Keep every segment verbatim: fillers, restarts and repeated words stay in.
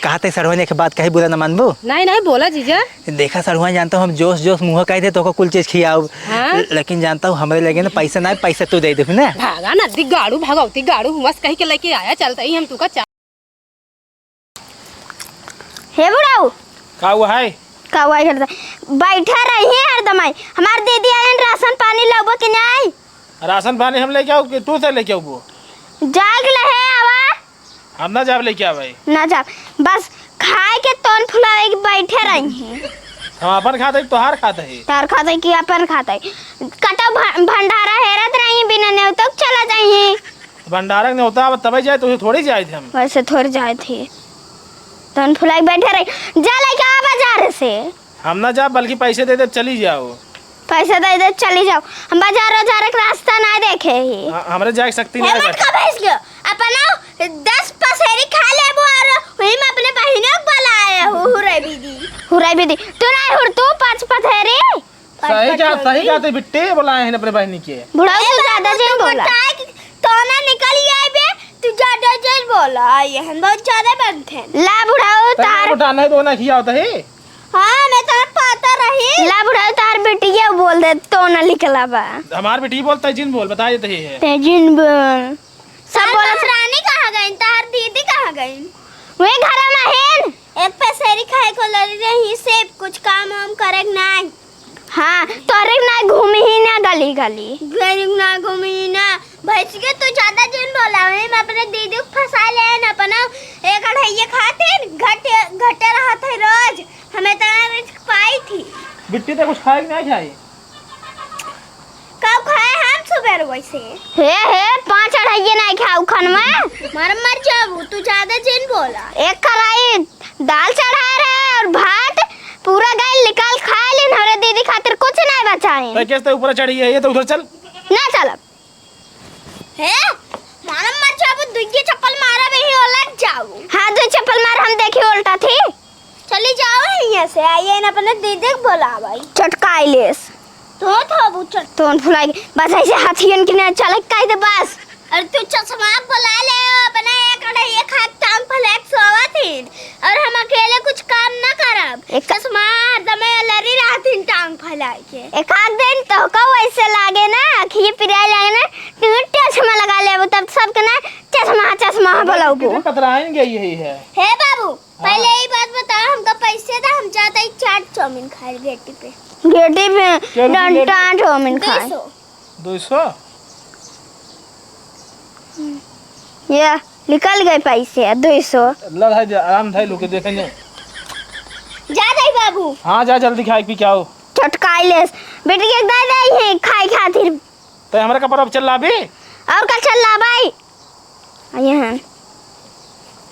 कहते सड़ुआइन एक बात कही, बुरा न मानबू? नहीं, नहीं, बोला जीजा। देखा सड़ुआइन, जानता हूँ हम जोश जोश मुँह कह दे तो कुल चीज खियाओ। हाँ? लेकिन जानता हूँ हमरे लगे ना पैसा ना, पैसा तू दे दे ना। भागा नदी गाड़ू, भगवती गाड़ू, मस्त कही के लेके आया, चलता ही हम तुका चा- हे बुढ़ऊ। का हुआ है? का हुआ है करता? बैठा रही है हरदम आई। हमार दीदी आयन राशन पानी लाउबो कि नहीं? राशन पानी हम लेके आऊ कि तू से लेके आऊबो? जाग लहे आवा। हम ना जाब लेके आवे। ना जाब। बस खाए के तोन फुलावे के बैठे रही है। हम अपन खाते तोहार खाते है। तोहार खाते कि अपन खाते? कतौ भ-, भंडारा हेरत रही बिना नेवतक चला जाई। भंडारक नेवता अब तबे जाए, तो थोड़ी जाए थे हम। वैसे थोड़ी जाए थे। तोन फुलाई बैठे रही। जा लेके आ बाजार से। हम ना जाब, बल्कि पैसे दे दे, चली जाओ। पैसे दे दे, चली जाओ। हम बाजार उजार के रास्ता ना देखे ही। हाँ, हमरे जाए के शक्ति हे ना मटका बाटे। भैंस के, अपना दस पसेरी खा लेबो और वही में अपने बहिनों को बुलाए हो, हुरै बीदी। हुरै बीदी। तू नहीं हुर, तू पाँच पथेरी। सही जा, सही जाते बिट्टे बुलाए हैं अपने बहिनी के। बुढ़ऊ ए तू बाबू, ज्यादा जिन तू बोला। मोटाए के तोना निकल आए बे, तू ज्यादा जिन बोला, ये हम बहुत ज्यादा बनते हैं। ला बुढ़ऊ तैयार तार। मोटा नहीं तो ना खिया होता है। हाँ, मैं तो पता रही। ला बुढ़ऊ तार बिटिया बोल दे, तोना निकला बा। हमार बिटिया बोलता है, जिन बोल, बता देते ही है। ते जिन बोल। सब तार बोलत महारानी कहाँ गई? तार दीदी कहाँ गई? वे घर में हेन। एक पसेरी खाए को लड़ी रही, से कुछ काम वाम करे के नाई। हाँ, तोरे के नाई घूमी ही ना गली गली। गली के नाई घूमी ही ना। भैंस के तू ज्यादा जिन बोला, वही में अपने दीदी को फंसा ले न, अपना एक अढ़ाई खाते न, घटे, घटे रहत है रोज। हमें इतना रिस्क पाई थी। बिट्टी तो कुछ खाए कि नहीं खाए? कब खाए हम सुबह वैसे? हे, हे, पाँच अढ़ाइये नहीं खाऊ खन में। मर, मर जाबू, तू ज्यादा जिन बोला। एक कढ़ाई दाल चढ़ाए रहे और भात पूरा गैल निकाल खा लेन, हमरे दीदी खातिर कुछ नहीं बचाए। तो कैसे ऊपर चढ़ी है, ये तो उधर चल। ना चलब। हे, मारम मत जाबू, दुइये चप्पल मारब, यही उलट जाबू। हाँ, दुइ चप्पल मार, हम देखी उल्टा थी। चली जाओ यहाँ से, आइए न अपने दीदी के बुलावाई। चटकाई लेस। तो थोबू चट- तोन फुलाई, बस ऐसे हाथियन की ना चले, कह दे बस। अरे तू चश्मा बुला ले, अपने एक अढ़ाई एक हाथ टांग फैलाए के सोवत हिन, और हम अकेले कुछ काम ना करब। एक चश्मा हरदम लरी रहत हिन टांग फैलाए के। एक आध दिन तो का वैसे लागे ना, अखिए पिराए लागे ना, तू चश्मा लगा लेबू, तब सबके ना चश्मा, चश्मा चश्मा बोलबू। कितने कतराइन गई है, है। हे बाबू, हाँ। पहले ये बात बताओ, हमका पैसे दा, हम जाता ही चाट चाउमीन खाए गेटी पे। गेटी पे केहू की डंटा गेटी? चाउमीन खाए। दो सौ। दो सौ? ये निकल गए पैसे, दो सौ। ला भाई, आराम धाई लोग के देखेंगे। जा दाई बाबू। हाँ, जा जल्दी खाए पी के आओ। चटकाई लेस। बेटी के दे दे है खाए खातिर। तो हमरा का परब चल लाबी? और का चल लाबाई? यहाँ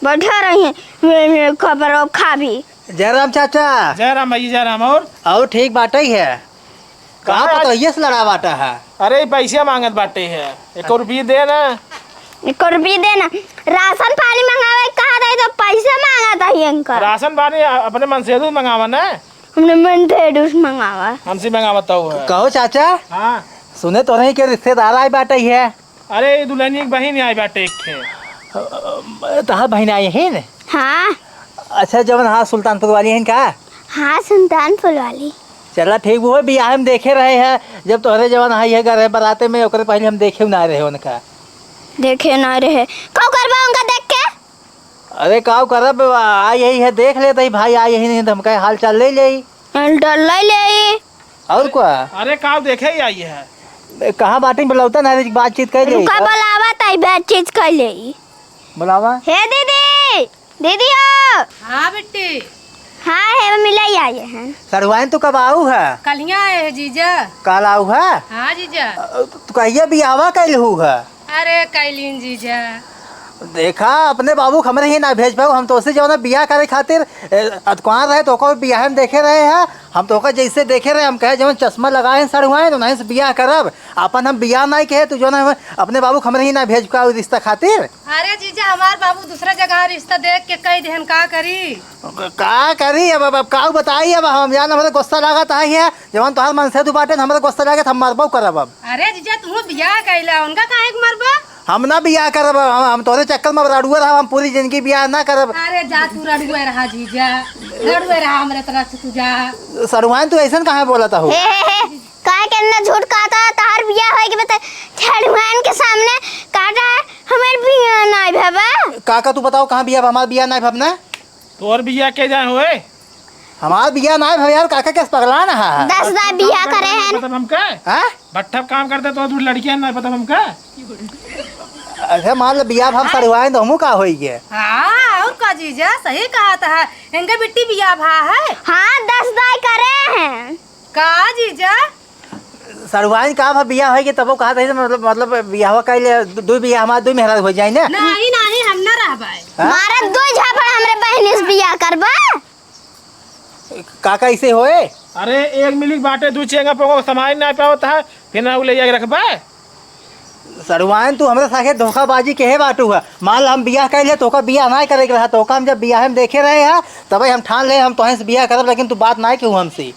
बैठा रही है, मैं, मैं का परब खाबी। जय राम चाचा। जय राम भाई, जय राम। और? और ठीक बाटे है। का कहाँ पता आज ये से लड़ा बाटा है। अरे, ई पैसे मांगत बाटे है, एक रुपये दे ना। एक रुपये दे ना। राशन पानी मंगावे कहा रहे तो पैसे मांगत है इनका। राशन पानी अ-, अपने मनसेधू मंगावा ना। हमने मनसेधू से मंगावा। हमसे मंगावा तो है। कहो चाचा। हाँ। सुने तो नहीं के रिश्तेदार आए बाटे है। अरे, ई दुल्हनिया के बहिन आई बाटे एक ठे। अ, तहार बहिन आई है न? हाँ। अच्छा, जवन हाँ सुल्तानपुर वाली है का? हाँ, सुल्तानपुर वाली। चला ठीक, वो बियाह में देखे रहे हैं, जब तोहरे जवन आई है घर है बराते में, ओकरे पहले हम देखे ना रहे उनका। देखे ना रहे। का करबा उनका देख के? अरे का करब, आई यही है, देख लेते ही भाई, आई यही नहीं तो हम कहे हाल चाल ले ले। हाल चाल ले ले। और का? अरे का देखे ही आई है। कहाँ बाटी बुलावता ना, बातचीत कर ले। रुका, बुलावा ताई, बातचीत कर ले। बुलावा। हे दीदी, दीदी हो। हाँ बिट्टी। हाँ, हे मिला ही आए हैं। सड़ुआइन तू कब आऊ है? कलिया आए है जीजा। कल आऊ है? हाँ जीजा। अ, तू कहिए बियाहवा कैल हू है? अरे कैलीन जीजा। देखा, अपने बाबू के हमरे ही ना भेज पाऊ, हम तो उसे जौन बियाह करे खातिर, ए, अतकुआर रहे तो ओकर बियाह में देखे रहे हैं, हम तो ओकर जैसे देखे रहे, हम कहे जौन चश्मा लगाए हैं सड़ुआइन, तो नहीं से बियाह करब, अपन हम बियाह नहीं कहे, तू जौन अपने बाबू के हमरे ही ना भेज पाऊ रिश्ता खातिर। अरे जीजा, हमार बाबू दूसरा जगह रिश्ता देख के कह देहन, का करी? का करी अब, अब, अब का बताई, अब हम जान, हमरे गुस्सा लागत है, जवन तोहार मनसेधू बाटे, हमरे गुस्सा लागत, हम मरबो करब अब। अरे जीजा, तू बियाह कैला, उनका काहे के मरबा? हम ना बियाह करब, हम, हम तोहरे चक्कर में रड़ुए रहब, हम पूरी जिंदगी बियाह ना करब। अरे जा तू रड़ुए रहा जीजा, रड़ुए रहा हमरे तरफ से तू जा। सड़ुआइन तू अइसन काहे बोलत हऊ? हे, हे, हे, काहे के इतना झूठ कहत ह? तोहार बियाह होए के बता, सड़ुआइन के सामने कहत ह, हमार बियाह नाई भवा। काका तू बताओ कहाँ बियाह, हमार बियाह नाई भवा ना? तोर बियाह के जाए होए? हमार बियाह नाई भवा यार, काका के पगला ना है। दस दाई बियाह करे हैं। मतलब हमका? हाँ? भट्ठा काम करते तो दूर लड़कियां ना पता हमका। अच्छा मान लो बियाह भाव सड़ुआइन तो हमू का होई गे? हाँ, और का जीजा, सही कहत ह। इनके बिट्टी बियाह भा है। हाँ, दस दाई करे हैं। का जीजा? सड़ुआइन का भा बियाह होई गे तबो कहत है मतलब, मतलब बियाहवा कइले दु-, दुई बियाह हमार दुई मेहरारू होइ जाई ना। नहीं, नहीं, हम ना रहबाई। हाँ? मारा दुई झापड़ हमरे बहिनी से बियाह करबा। का कइसे होए? अरे, एक मिली बाटे, दू चेंगा पोंगा समाज ना पावत है, फिर ना उ ले जाके रखबे। सड़ुआइन, तू हमरे साथे धोखाबाजी केहे बाटू है। मान ला, हम बियाह कइले, तोका बियाह नाहीं करे के रहा, तोका हम जब बियाह में देखे रहे हैं, तबे हम ठान ले, हम तोहे से बियाह करब, लेकिन तू बात नाहीं केहू हमसे।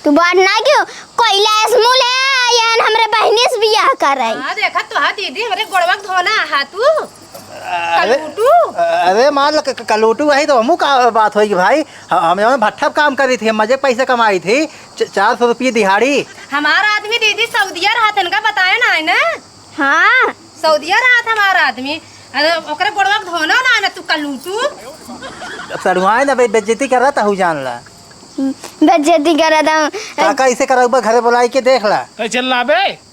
तू बात नाहीं केहू, कोइला ऐस मुँह ले आयन हमरे बहिनी से बियाह करे। हाँ, देखा तो हा दीदी, हमरे गोड़वा के धोना हा तू। अरे, कलूटू? अरे मान ल, क-, क-, कलूटू वही तो हमू का बात होई कि भाई, ह-, हम जौन भट्ठा पे काम करी थी, मजे के पैसे कमाई थी, च-, चार सौ रुपये दिहाड़ी। हमार आदमी दीदी सऊदिया रहत है, इनका बताए ना है ना? हाँ। सऊदिया रहत हमार आदमी, अरे ओकरे गोड़वा के धोना ना है ना तू कलूटू। सड़ुआइन ना बे-, बेइज्जती करत हऊ जान ला। बेइज्जती करत हऊ। का, का इसे करउबा, घरे बुलाई के देख ला। कहीं चल लाबे?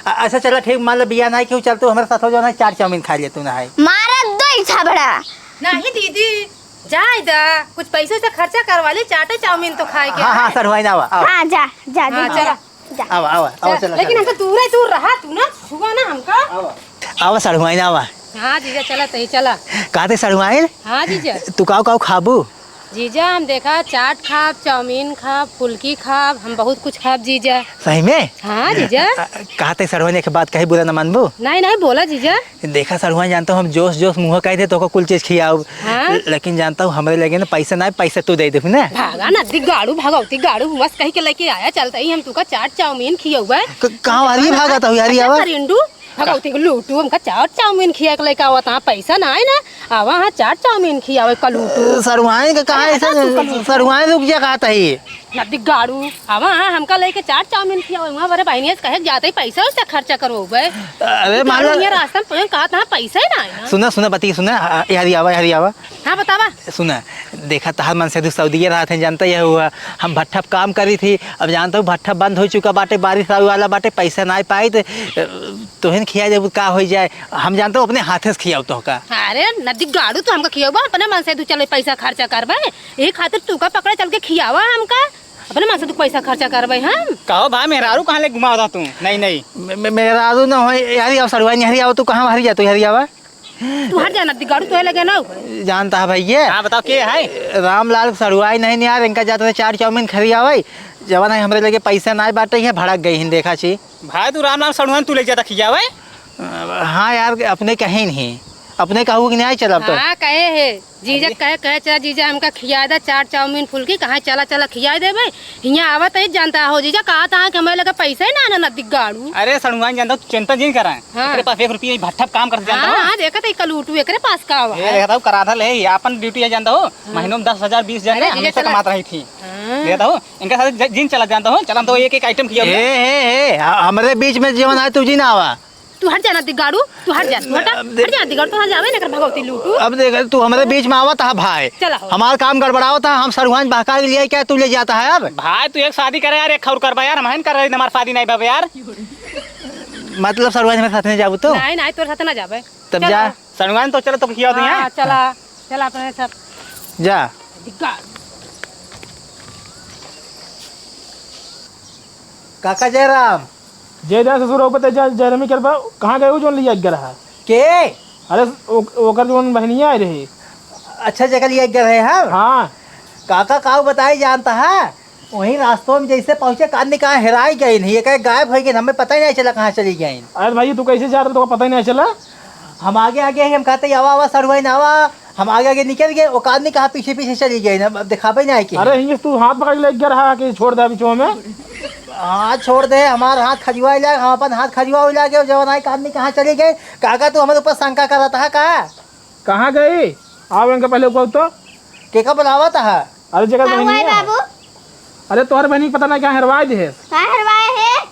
अ-, अच्छा चला ठीक, मान लो बियाह नाहीं केहू, चल तू हमरे साथ हो जाओ ना, चाट चाउमीन खाइ ले तू ना है। मारा दो ही थबड़ा। नहीं दीदी, जाए दा, कुछ पैसे से खर्चा करवा ली, चाटे चाउमीन तो खाए के हाँ, हाँ, है। सड़ुआइन आवा, आवा। हाँ, जा, जा, हाँ, जा, चला। जा। आवा, आवा, आवा, चला। चला, लेकिन चला। हमसे दूर ही दूर रहा तू ना, छुआ ना हमका। आवा। आवा सड़ुआइन, आवा। हाँ जीजा, चला तही, चला। कहते सड़ुआइन? हाँ जीजा। तू काऊ काऊ खाबू? जीजा, हम देखा चाट खाब, चाउमीन खाब, फुल्की खाब, हम बहुत कुछ खाब जीजा। सही में? हाँ जीजा। अ, अ, कहते सड़ुआइन एक बात कही, बुरा न मानबू? नहीं, नहीं, बोला जीजा। देखा सड़ुआइन, जानता हूँ हम जोश जोश मुँह कह दे तो कुल चीज खियाउब। हाँ? लेकिन जानता हूँ हमरे लगे ना पैसा ना, पैसा तू दे देबू ना। भागा ना, दिगाड़ू, भगौती गाड़ू, बस कही के लेके आया, चलता ही हम तुका चाट चाउमीन खियउबे। क-, कहाँ वाली भागा था यार, ये आवा? करिंडू। भगौती के लूटू, हमका चाट चाउमीन खिया के लेके आवत, हाँ, पैसा ना आए ना, आवा हाँ चाट चाउमीन खियावे कलूटू। सड़ुआइन का कहाँ अरे, ऐसा हटा तू कलूटू। सड़ुआइन रुक जा कहत ही। नदी गाड़ू, आवा हाँ हमका लेके चाट चाउमीन खियावे, वहाँ बरे बहिनिया से कहे जाते ही पैसा उससे खर्चा करवावे। अरे तू माला गाड़ू, ये रास्ता में तुझे कहा था पैसा ही ना आए ना। सुना, सुना, बती सुना, आ, यारी आवा, यारी आवा। हाँ, बतावा। सुना, देखा, तहार मन से तू सऊदिये रहत है, जानता यह हुआ, हम भट्ठा पे काम करी थी, अब जानता हूँ, भट्ठा बंद हो चुका बाटे, बारिश आवे वाला बाटे, पैसा ना पाई, तो, अ, तोहन खिया देबू, का हो जाए, हम जानता हूँ, अपने हाथे से खियाओ तोहका। अरे, नदी गाड़ू, तू हमका खियाबा, अपने मन से तू चले पैसा खर्चा करबे, यही खातिर तू का पकड़े चल के खियावा हमका, अपने मन से तू पैसा खर्चा करबे हम। कहो भाई, मेहरारू कहाँ ले घुमावता तू? नहीं, नहीं। मे-, मे-, मेहरारू ना हो, यारी, अब सड़ुआइन, यारी, आओ, तू कहाँ हरी जा, तू यारी आवा? तू हट जाना, दिगाड़ू तोहे लगे ना हो। जानता है भैया? हाँ, बताओ, के है? रामलाल सड़ुआइन नहीं यार, इनका जाते थे चाट चाउमीन खरी आवे, जवन है हमरे लगे पैसा ना बाटे, ये भड़क गई हिन, देखा छी। भाई, तू रामलाल सड़ुआइन तू ले जाता खियावे? अ, हाँ यार, अपने कहीं नहीं, अपने कहू कि नहीं चलब तो। हाँ, कहे है, जीजा अरे। कहे, कहे, "चला जीजा, हमका खिया दा चाट चाउमीन फुल्की।" कहाँ चला, चला खिया देबे। हियाँ आवत ही जानता हो जीजा, कहा था कि हमें लगे पैसा ही ना आना, नदी गाड़ू। अरे सड़ुआइन जानता हो, तू चिंता जिन करा। हाँ। एकरे पास एक रुपया ही भट्ठा पे काम करते जानता हाँ, हो। हाँ, देखत ही कलूटू, एकरे पास का हुआ ये है? देखता हूँ, करा था ले, ये अपन ड्यूटी है जानता हो, हाँ। महीनों में दस हजार, बीस हजार अरे, ना, जीजा हमेशा चला। कमात रही थी। हाँ। देखता हूँ, इनके साथ ज-, जिन चला जानता हो, चला तो एक, एक आइटम किया ए, हुआ। ए, ए, ह-, हमरे बीच में जीवन आए, तू जिन आवा। तू हट जाना दिगाड़ू, तू हट जा, तू हटा, अब देख हट जा दिगाड़ू, तू हट जावे ना कर भगवती लूटू। अब देख, तू हमरे बीच में आवत है भाई। चला हो। हमार काम गड़बड़ावत है, हम सड़ुआइन बहका के लिए क्या तू ले जाता है अब? भाई, तू एक शादी करे यार, एक खौर करबा यार, हम हन कर रहे, हमार शादी नहीं बाबे यार। मतलब सड़ुआइन हमारे साथ नहीं जाबू तो? नहीं, नहीं, तोर साथ ना जाबे। तब चला। जा। सड़ुआइन तो चलो, तो खिया दी हाँ, है। चला, चला अपने सब। जा। दिगाड़। काका जयराम। जय जय ससुर, ऊपर ते जय, जयरामी करबा, कहाँ गए हो जोन लिया गया रहा? के? अरे, ओ-, ओकर जोन बहनिया आए रहे। अच्छा, जगह लिया गया रहे हम? हाँ। काका, काऊ बताई जानता है? वहीं रास्तों में जैसे पहुँचे, कान नहीं कहाँ हेराई गई नहीं, ये कहे गायब हो गई, हमें पता ही नहीं चला कहाँ चली गई। अरे भाई, तू कैसे जा रहा, तो पता ही नहीं चला? हम आगे आगे ही, हम कहते, "आवा, आवा, सड़ुआइन आवा।" हम आगे आगे निकल गए, ओकाद नहीं कहाँ पीछे पीछे चली गई, अब दिखाबे नहीं आए कि अरे, हिंगे से तू हाथ पकड़ के ले गया रहा कि छोड़ दे बिचवा में। हाँ, छोड़ दे, हमार हाथ खजुआ लाग, हम अपन हाथ खजुआ लागे, जवन आई आदमी कहाँ चली गई? काका, तू हमरे ऊपर शंका करत है का? कहाँ गई? आओ इनके पहले को तो। केका बुलावत है? अरे, जेकर का बहिनी हुआ है है। बाबू? अरे, तोहर बहिनी के पता नहीं कहाँ हेरवाए दे है। कहाँ हेरवाए है?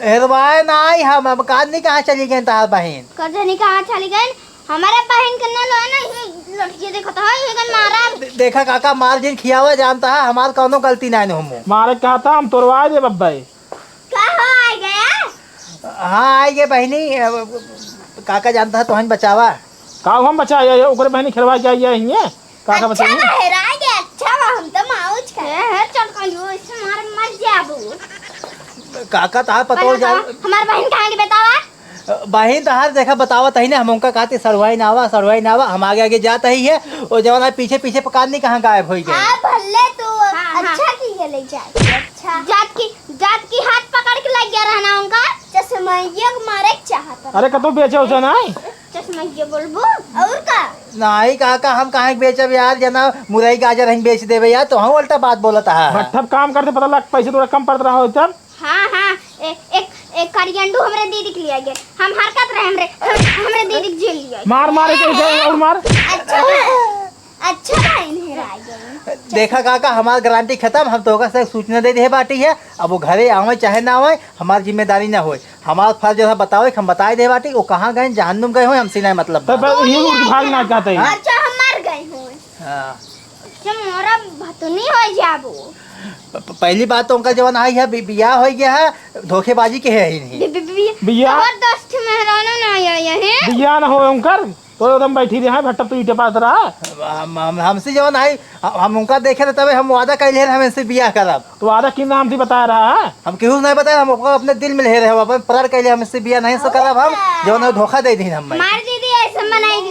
हेरवाए ना आई हम, अब कादनी कहाँ चली गई तहार बहिन? कजनी कहाँ चली गई? हमारे बहिन के ना लो ना, ये लड़की देखत है, ये गन मारा। दे-, देखा काका, मार जिन खियावा जानता है, हमार कौनो गलती नहीं होमो। मारे कहा था, हम तोरवाए दे बब्बे। का हो, आ गया? हाँ, आई गे बहिनी, अब काका जानता है, तोहन बचावा। का हम बचाए, ये ओकरे बहिनी खेलवा के आई है, ये काका अच्छा बताइए। बा, हेरा गे, अच्छा बा, हम तो माउच का। ए, हे, चल कहियो, ऐसे मार मर जाबू। काका, तहार पतोह पहले जा- तो हमार बहिन कहाँ की बतावा? बहिन तहार देखा बतावत ही ना, हम उनका कहते सरुआई ना आवा, सरुआई ना आवा, हम आगे आगे जात ही है, और जवन है पीछे पीछे पकान नहीं कहाँ गायब होई गए। हाँ, भले तू हाँ, हाँ। अच्छा की है ले जाए, अच्छा। जात की, जात की हाथ पकड़ के लग गया रहना उनका। चश्मैया के मारे के चाहत रहा। अरे कतो बेचे उसे ना है? चश्मैया बोलबू, और का? नहीं काका, हम काहे के बेचब यार, जना मुरई गाजर हम बेच देबे यार, तो हम उल्टा बात बोलत है। भट्ठा काम करते पता लग पैसे थोड़ा कम पड़त रहा हो तब। हाँ, हाँ, ए-, एक, एक करियंडू हमरे दीदी के लिए आइए। हम हरकत रहे हमरे, हम, हमरे दीदी के जेल लिए आइए। मार, मार, इसे, इसे, और मार। अच्छा, अच्छा भाई नहीं रह गए। देखा काका, हमार गारंटी खत्म, हम तोहका से सूचना दे दे बाटी है। अब वो घरे आवे चाहे ना आवे, हमार जिम्मेदारी ना होए। हमार फर्ज है बतावे, हम बताए दे बाटी, वो कहाँ गए, जहन्नुम गए हो, हमसे नहीं मतलब तो बा। पर ये उठ के भाग ना चाहते हैं। अच्छा, हम मर गए हो। हाँ। अच्छा, मोरा भतुनी हो जाबो। प-, प-, पहली बात तो उनका जवन आई है, बि-, बियाह हो गया है, धोखेबाजी के है ही नहीं। बि-, बि-, बि-, बियाह? और दस ठे मेहरानो ना आया, आया है। बियाह ना हो उनकर, तो एकदम बैठी रहे हैं, भट्टा तो ईटे पात रहा। हम, हम, हमसे जवन आई, हम, हम उनका देखे रहे, तबे हम वादा कैले रहे, हम इनसे बियाह करब। तो वादा किन नाम से बता रहा है? हम केहू नहीं बताए, हम ओकरा अपने दिल में ले रहे, हम अपन प्रण कैले, हम इससे बियाह नहीं से करब हम, जवन है धोखा दे दीन हम। हमार दीदी ऐसे मनाई,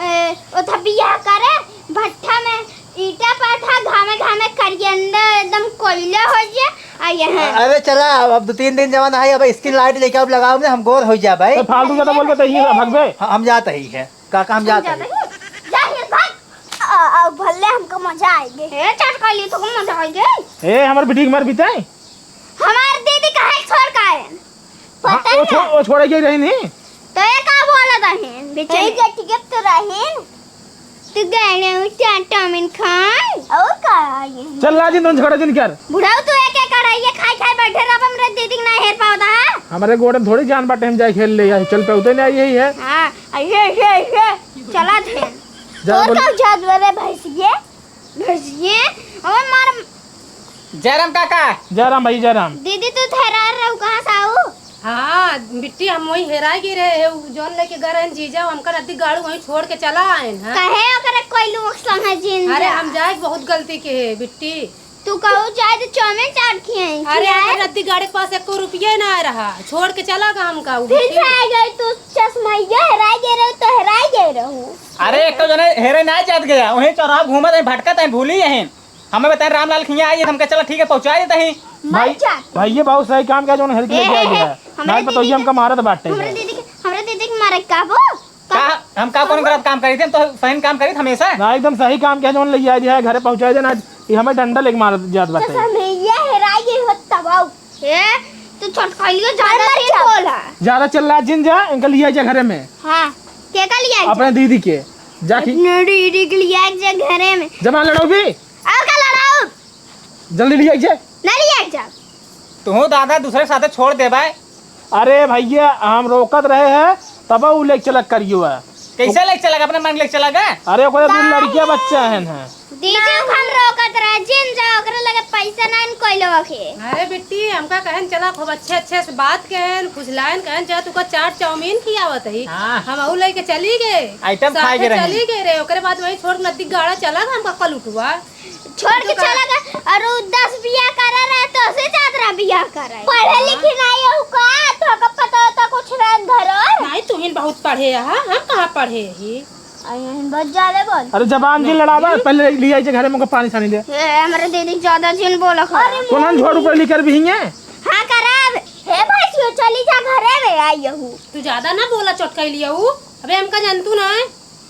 ए, ओथा बियाह करे, भट्ठा में ईटा पाथा, घामे घामे करियंडा एकदम कोयला हो जे, आ यहाँ। अरे चला, अब, अब दो तीन दिन जवन है, अब स्किन लाइट लेके अब लगाओ ने, हम गोर हो जा भाई। तो फालतू ज्यादा बोल के तो यहीं भगबे। हाँ, हम जाते ही है, काका, हम हम जाते जाते हैं। हैं। जा, ये भाग। आ, आ, भले हमको मजा आएगे। ए, चटकली, तो मजा आएगे। ए, हमार बिटिया के मार बीते। हमार दीदी काहे छोड़ के आयन? हाँ, पता वो ना। छो-, वो छोड़े के रही नहीं। तो ये का बोला रहीन, बेचारे? ए, गट गप तो रहीन। तू गए रे, उठा चाउमीन खान। और का आए? चल, लाजिन, तुम झगड़ा जिन कर। बुढ़ाऊ, तू एक एक कढ़ाई खाए खाए बैठे रह, हमरे दीदी के ना हेर पावता है। हमारे गोड़े में थोड़ी जान बाटे, हम जाए खेल ले, यही चल पे उतरे नहीं, यही है। हाँ, ऐसे, ऐसे, ऐसे चला थे। जा और बोल। का जात बरे भैंसिए? भैंसिए? अबे मार। जयराम काका। जयराम भाई, जयराम। दीदी, तू थैरार रहू, कहाँ से आऊ? हाँ, बिट्टी, हम वहीं हेराए गए रहे, उ जौन लेके गए रहन जीजा, हमका नदी गाड़ू वहीं छोड़ के चला आयन, हाँ। काहे ओकरे कोई लोग संग है जिन अरे, जा? हम जाए बहुत गलती के है, बिट्टी। तू कहू जाए तो चाउमीन चाट खियाई, अरे, खियाए? हमरे नदी गाड़े के पास एको रुपया ना रहा, छोड़ के चला गा हमका उ फिर बिट्टी। से आ गई तू, चश्मैया हेराए गए रहे, तो हेराए गए रहू। अरे, एक तो जने हेरे ना जात गया, वहीं चौराहा घूमत है, भटकत है, भूली है। हमें बताए रामलाल खिया आई, हमके चला ठीक है, पहुँचा देता ही। मर भाई, जा। भाई, ये बहुत सही काम किया, जौन हेर के ए, लेके ए, आई ए, है। हमरे ना, तो दीदी ये हमका के, मारत बाटे हमरे है। दीदी के, हमरे दीदी के मारे का वो? का, हम का कौन गलत काम करी थे? हम तो सही काम करी थे हमेशा। ना, एकदम सही काम किया, जौन ले आई है, घरे पहुँचा देना। ये हमें डंडा लेके मारत जात बाटे। कसम है, ये हेराई गई हो तब आओ। ए, तू छोटकलियो ज्यादा मर तेज जा। बोला। ज्यादा चिल्ला जिन जा, इनका लिया जा घरे में। हाँ, के का लिया जा? अपने दीदी के। जा की अपने दीदी के लिया जा घरे में। जमा लड़ो भी। और का लड़ाऊ? जल्दी लिया जा। ना लिया जा। तू दादा दूसरे के साथे छोड़ दे भाई। अरे भैया, हम रोकत रहे हैं, तब उ लेके चलक करियो है। कैसे लेके चलक? अपने मन लेके चलक है? अरे ओकरे दू लड़किया बच्चा है ना। दीदी, हम रोकत रहे, जिन जा, ओकरे लगे पैसा ना न कोई लोग के। अरे बिट्टी, हमका कहन चला, खूब अच्छे अच्छे से बात कहन, फुसलायन कहन चला, तुका चाट चाउमीन खियावत ही। हाँ। हम अहू लेके चली गए। आइटम खाए के रही। चली गए रे, ओकरे बाद वही छोड़ के नदी गाड़ा चला गया, हमका कल उठवा। छोड़ के चला गया, और उ दस बियाह करे रहे, तो से चाहत रहा बियाह करे। पढ़े लिखे नहीं हो का? तो का पता होता कुछ रात भर और? नहीं, तू ही बहुत पढ़े है, हम कहाँ पढ़े ही? आई, आई, बहुत ज्यादा बोल। अरे जबान जी नहीं। लड़ावा, पहले लिया जे घरे में पानी सानी दे। ए, हमरे दीदी ज्यादा जिन बोला कर। अरे तो ना झोड़ू कर ली कर भी हिंगे। हाँ करब। हे भाई, यो चली जा घरे में आई यहू। तू ज्यादा ना बोला, चटकाई लिया हूँ। अबे हमका जानतू ना है।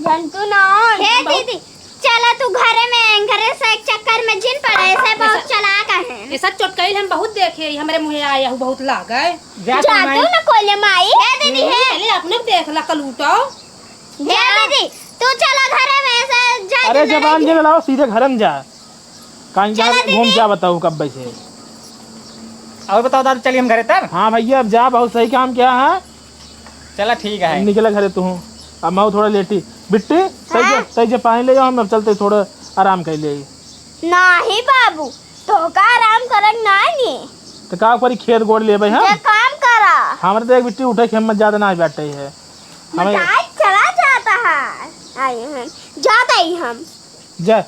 जानतू ना। हे बहुत दीदी, चला तू घरे में, घरे से एक चक्कर में जिन पड़े, ऐसे बहुत चलाक है। ऐसा चोटकैल हम बहुत देखे, ई हमरे मुँहे आया हूँ, बहुत लागे। जा जा तू माई। तू न कोले माई। ए दीदी, हे। पहले अपने देख ला, कलूटो। हे दीदी, तू चला घरे में से जा अरे दीदी। जबान जे लड़ाओ, सीधे घर में जा। कहीं जा चला घूम दीदी। क्या बताओ कब से। और बताओ दादा, चलिए हम घरे तब। हाँ भैया, अब जा, बहुत सही काम किया है। चला ठीक है। निकला घरे तू। अब मैं थोड़ा लेटी। बिट्टी, सही से, हाँ। सही से पानी ले जाओ, हम अब चलते थोड़ा आराम कर ले। नाही बाबू, तोहका आराम करक नाही। तो का करी, खेत गोड़ लेबे हम। जे काम करा। हमरे तो एक बिट्टी उठे के हिम्मत ज्यादा ना बैठे है। हमें बताए चला जाता है। आए हैं। जाते ही हम। जा।